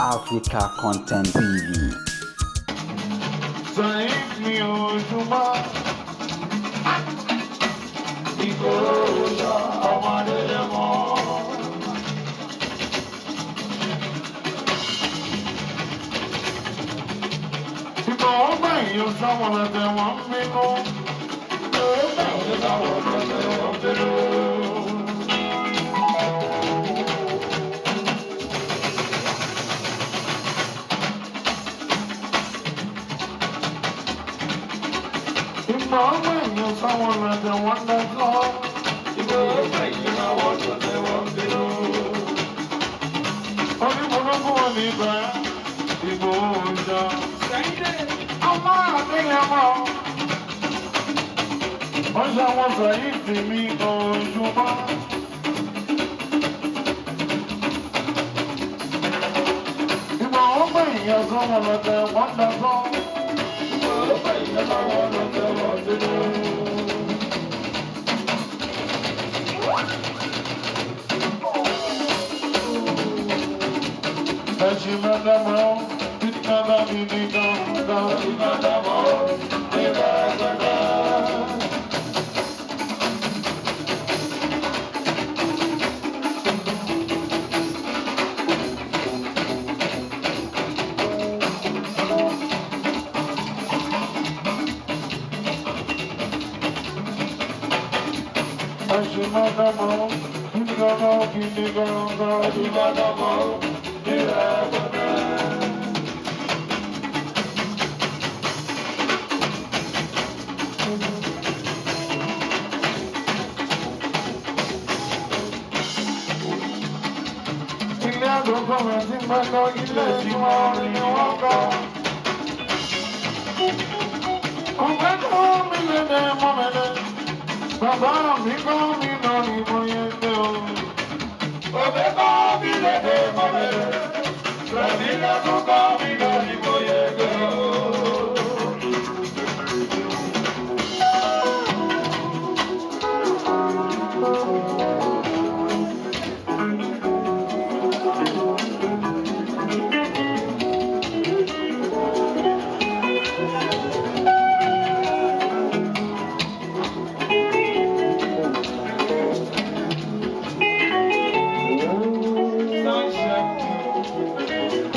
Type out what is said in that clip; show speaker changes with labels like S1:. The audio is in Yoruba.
S1: Africa Content TV.
S2: Saheed mi Òṣùpá. Ìkòròjà ọmọdé mọ́. Ìgbà wọn gbà yíyan sáwọn lẹ́tẹ̀ wọ́n ń bínú. Ìgbà wọn gbà yíyan sáwọn lẹ́tẹ̀ wọ́n ń bínú. Ìgbà wọn gbà yíyan sáwọn lẹ́tẹ̀ wọ́n ń dájọ́. Ìgbà wọn gbà yíyan sáwọn lẹ́tẹ̀ wọ́n ń bínú. Onímọ̀lógún wọn ní ibà Ìgbòho. Ọmọ àdéyẹmọ. Wọ́n ṣe àwọn Saheed mi Òṣùpá. Ìgbà wọn gbé ìyẹn sọ́wọ́n lọ́tẹ̀ wọ́n dasọ́. Ìgbà wọn gbé ìyẹn sọ́wọ́n lọ́tẹ̀ wọ́n dúró. Ẹ̀sìn mẹ́tẹ́mọ́, títí mi ní gángan. Ẹ̀sìn mẹ́tẹ́mọ́, títí gángan. Ẹ̀sìn mẹ́tẹ́mọ́, títí mi ní gángan. Ẹ̀sìn mẹ́tẹ́mọ́, títí gángan. Ilé àdókò rẹ̀ ti pẹ́ lọ ilé tí wọ́n rí ni wọ́n kọ́. Ọ̀pẹ́ kọ́ mi lédè mọ́ mẹ́lẹ́. Bàbá mi kọ́ mi